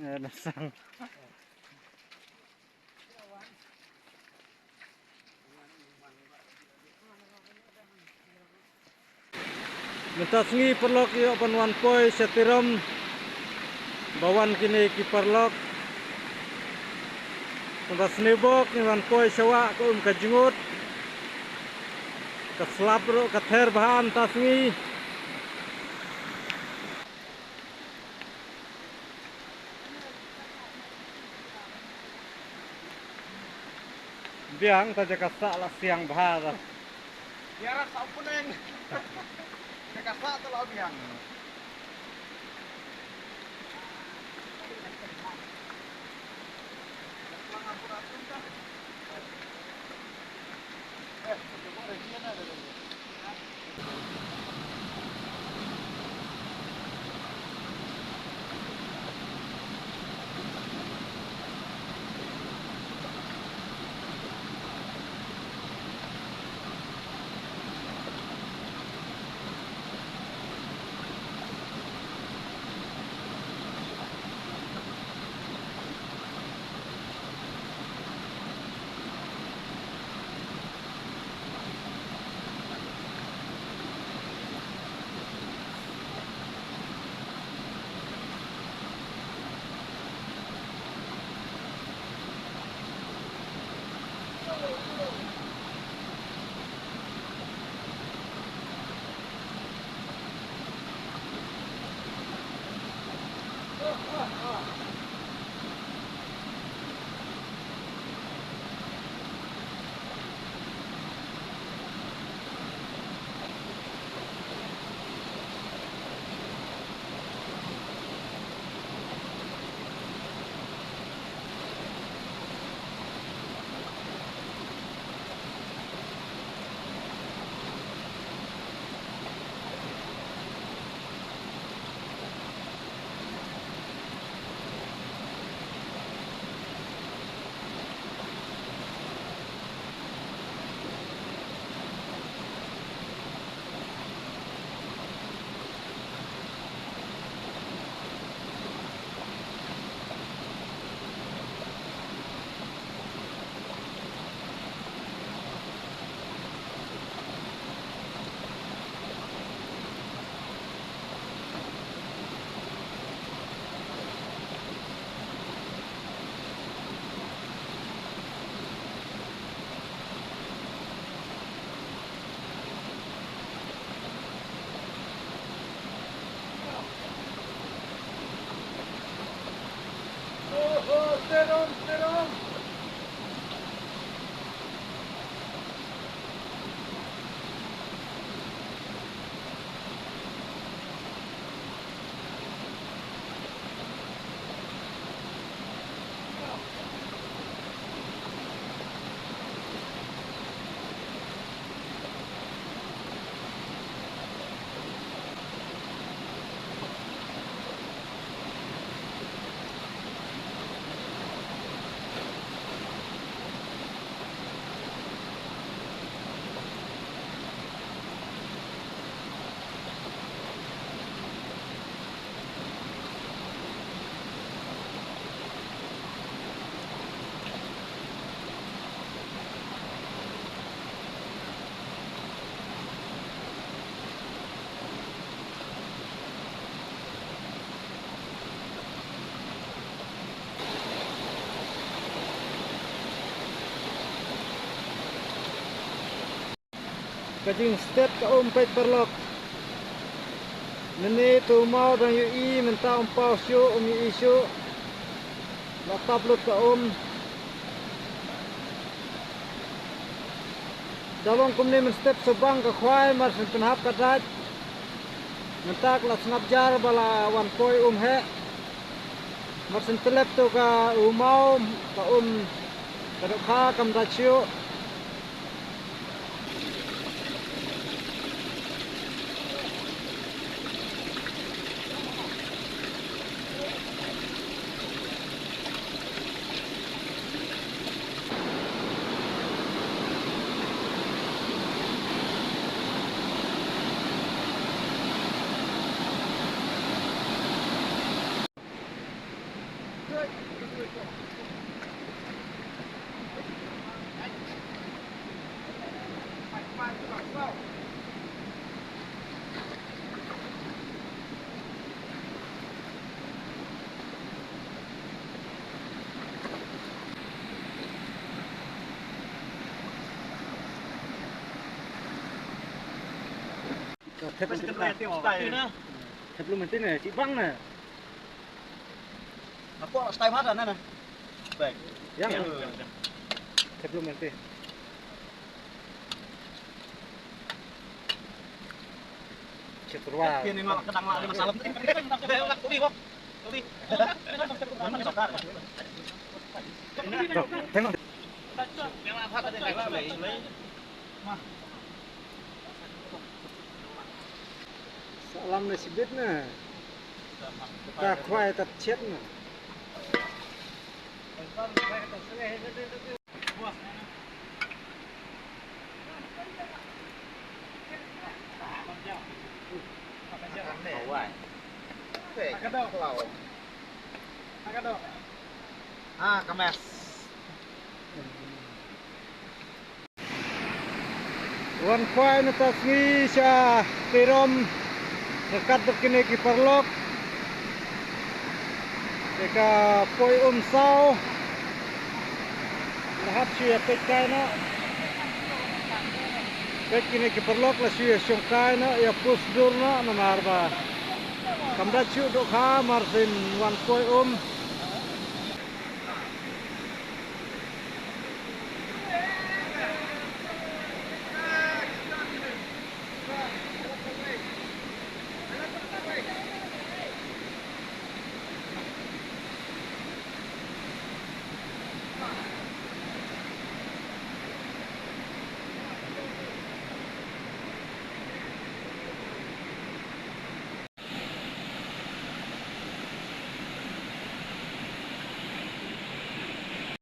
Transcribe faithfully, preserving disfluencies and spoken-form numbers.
Eh, na sang. Mynta sngi paralok ïoh ban wan poi sha Tirom ba wan kine ki paralok. Mynta sngi bok ngi wan poi sha wah ka um ka jngut. Ka slap ruh ka ther bha mynta sngi. Biang ta jaka sah la siang bha ta. Biang ra sah puneng. Jaka sah ta la biang. Ka jingstet ka um peit paralok. Mynne to u maw dang ïohi, mynta um paw shuh, um ïohi shuh. La tap lut ka um. Da long kumne mynstep sa bang ka khwai, mar shen pynhap ka dait. Mynta ka la sngap jar ba la wan poi um heh. Mar shen tlep to ka u maw, ka um ka dohkha kam dait shuh. Thep lu mynta ne, ci bang ne. Hapoh stai mata ne ne. Baik. Yang. Thep lu mynta. Cetrwa. Ini malah kedang malah masalah. Tuli kok. Tuli. Tengok. Salam na sibit na. Ta khwai ta chet na. Ah, ka mes. Wan khwai na ta sngi sha Tirom, nga kat bad kine ki paralok. Te ka poi um saw. La hap shu ïa peit kai noh. Peit kine ki paralok la shu ïa shong kai noh, ïa pus dur noh, namar ba kam da shu dohkha mar syn wan poi um.